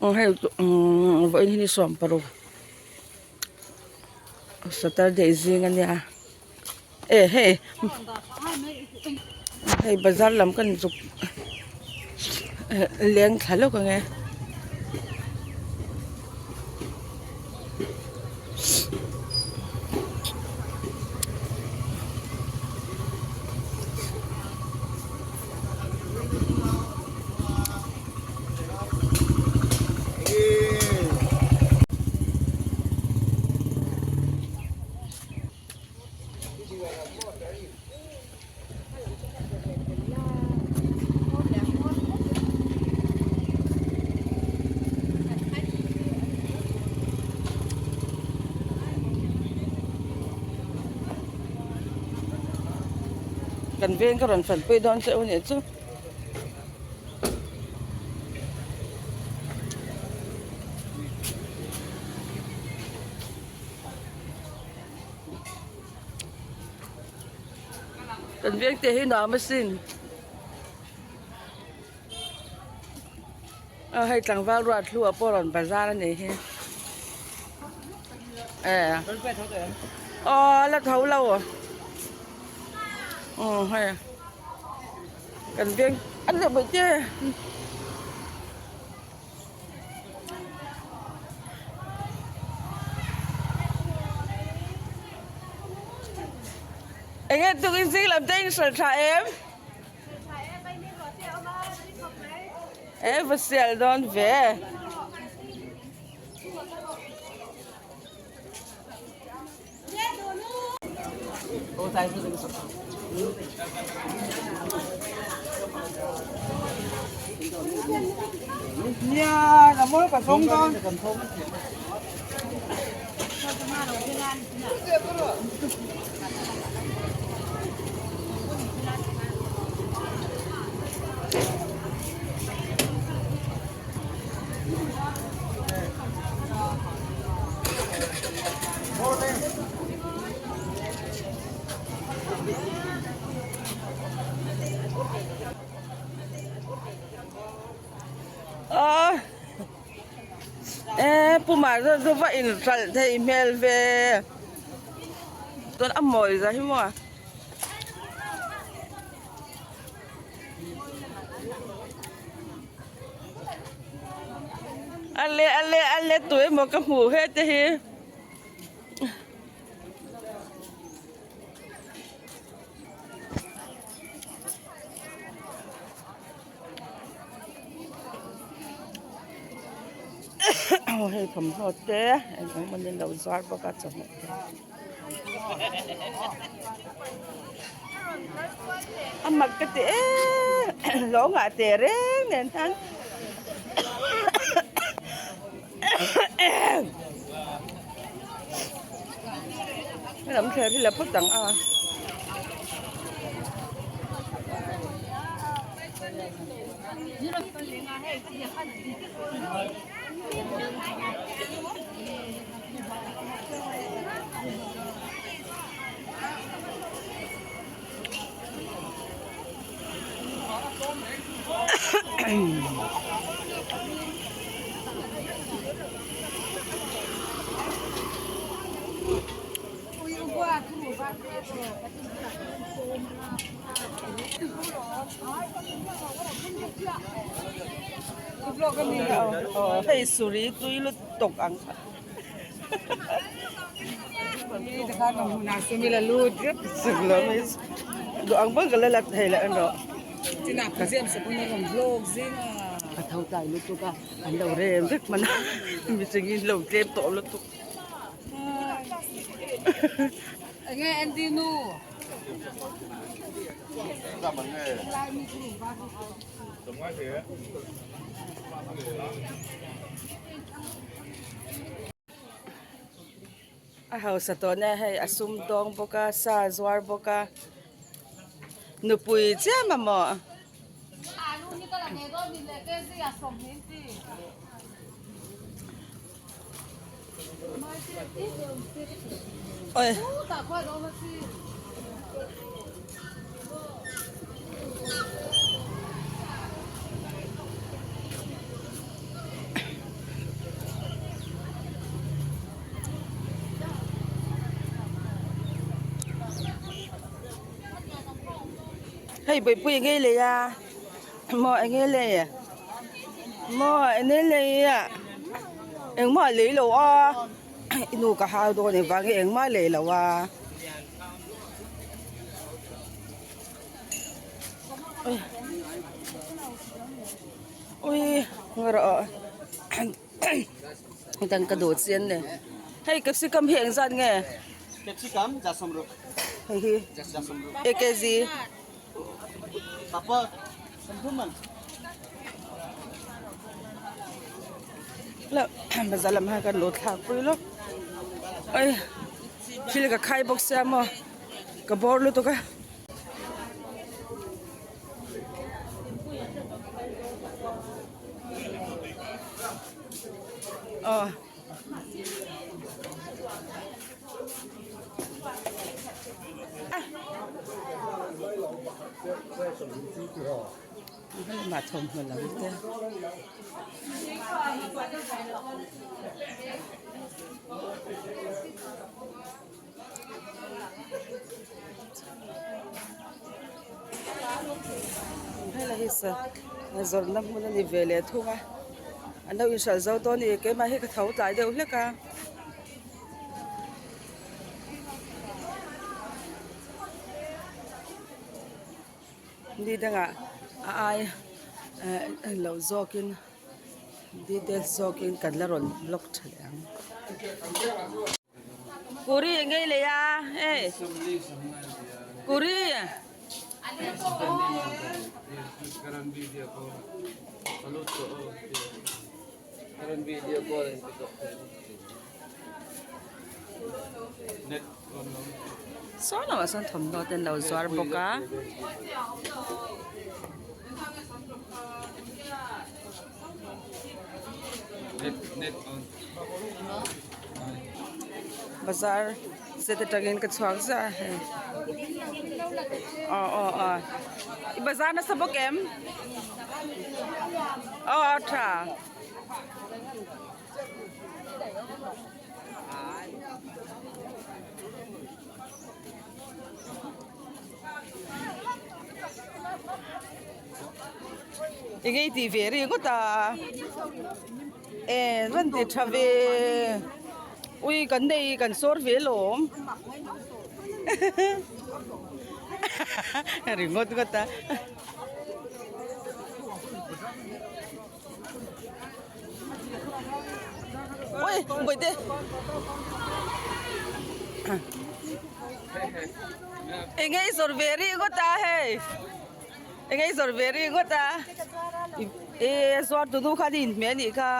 Aw hei umm vawiin hi ni 16 saturday zing a nia e hei hei bazar lam kan zuk leng thla lawk ang e. Kan veng ka rawn fanpui dawn che u nih chu. Kan veng te hi nuam asin. A hei tlangval ruat hlu ah pawh rawn bazar a nih hi. E aw la tho lo aw hei kan veng an leh bawih te. Enge tukin zing lam te in hrilh tha em? E va sial dawn ve. E pumah chuan chu va inhralh theih hmel ve chuan a mawi zah hi maw. A le a le a le tu emaw ka hmuh he te hi. Aw hei thawmhnaw te eng eng emawni an lo zar bawk a chawhmeh te a mak ka ti em lawng ah teh reng nen hian Lam thler hi la phawt ang a. Hei suri tui lutuk ang kha. Duh ang bawk ka la la thei leh erawh. A tho tlai lutuk a an lo rem vek hman a mihring in lo tlem tawh lutuk. A hausa tawh nia hei a sum dawng bawk a sa zuar bawk a nupui chiah mamawh. Hei Bawihpui eng nge lei a maw eng nge lei maw eng nge lei a engmah a lei lo a i nu ka hau dawn engvang nge engmah a lei lo a. Ui ngawi rawh aw dang ka duh chian le hei capsicum hi engzat nge capsicum 100 hei hi a kg bazar lam hian kan lo thlak pui lawk oi thil ka khai bawk sia maw ka bawr lutuk a. Aw. Lamah thawmhnaw lam te. Helai hi sa zawrhna hmun a ni ve leh thung a an lo inhralh zo dawn a ni keimah hi ka tho tlai deuh hlek a. Ni dangah a ai eh lo zawkin details zawkin kan la rawn vlog tha leh ang. Kuri ngei lei a hei kuri. Saw lamah sawn thawmhnaw te an lo zuar bawk a. Bazar set atangin ka chhuak ziah a hei aw aw aw i bazar nasa bawk em aw aw tha. Eng nge i tih ve ringawt a e rawn ti tha ve ui kan nei kan sawr ve alawm ringawt ngawt a. Ui bawihte eng nge i zawrh ve ringawt a hei eng nge i zawrh ve ringawt a e zuar tu nu khan i inhmeh anih kha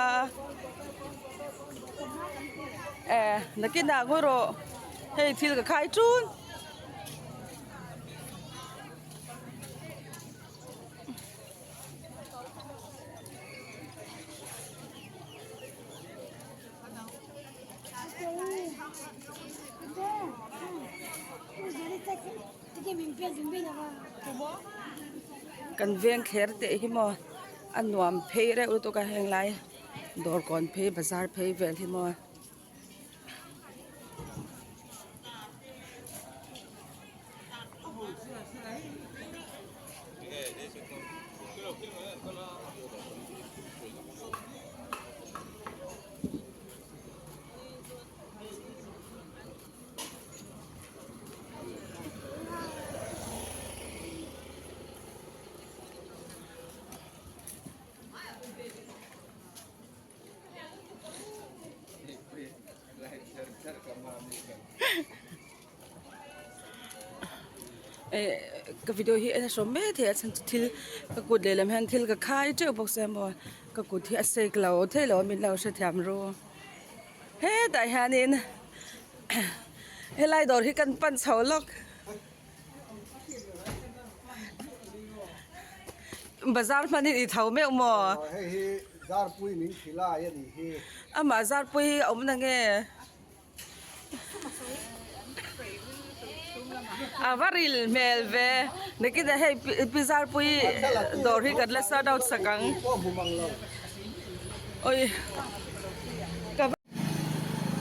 e nakinah ngawi rawh hei thil ka khai tun. Kan veng thler teh hi maw a nuam phei reuh lutuk a heng lai dawr kawn phei bazar phei vel hi maw. Eh ka video hi en a hrawm mai thei a chhan chu thil ka kut lehlam hian thil ka khai teuh bawk sia maw ka kut hi a sek lo thei lo a min lo hrethiam ru hetah hianin helai dawr hi kan pan chho lawk. Bazar hmanin i tho meuh maw? Hei hi Zarpui min khilai a nih hi. Amah Zarpui hi a awm na nge? A va ril hmel ve. Nakinah hei Pi Zarpui dawr hi kan la shout out sak ang. Oi.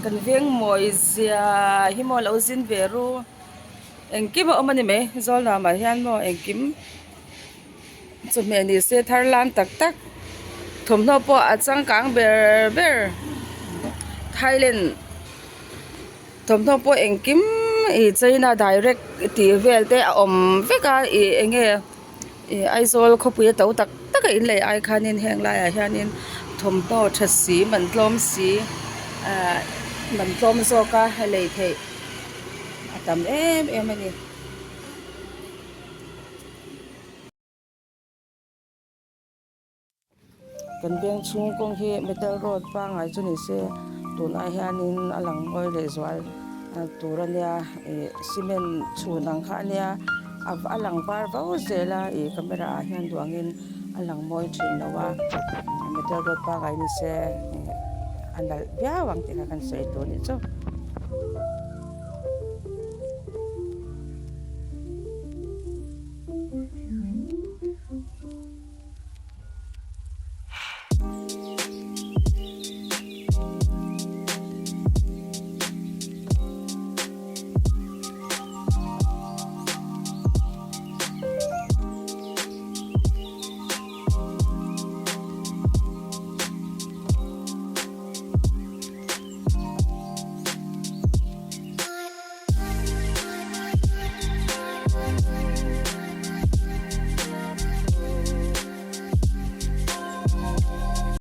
Kan veng mawi zia hi maw lo zin ve ru. Engkim a awm a ni mai Zawlnuam ah hian maw engkim chawhmeh ni se thar lam tak tak thawmhnaw pawh a changkang ber ber Thailand thawmhnaw pawh engkim ih China direct tih vel te a awm vek a ih eng nge ih Aizawl khawpui a to tak tak a inlei ai khanin heng laiah hianin thawmhnaw tha si man tlawm si ahh man tlawm zawk a lei theih a tam em em a ni. Kan veng chhung kawng hi metal road pangngai chu ni se tunah hianin a lang mawi leh zual tur a nia ih cement chhun ang kha a nia a lang var vo zel a ih camera ah hian duh angin a lang mawi thin lo a metal road pangngai ni se ih a nalh viau ang tih kha kan sawi tur a nih chu.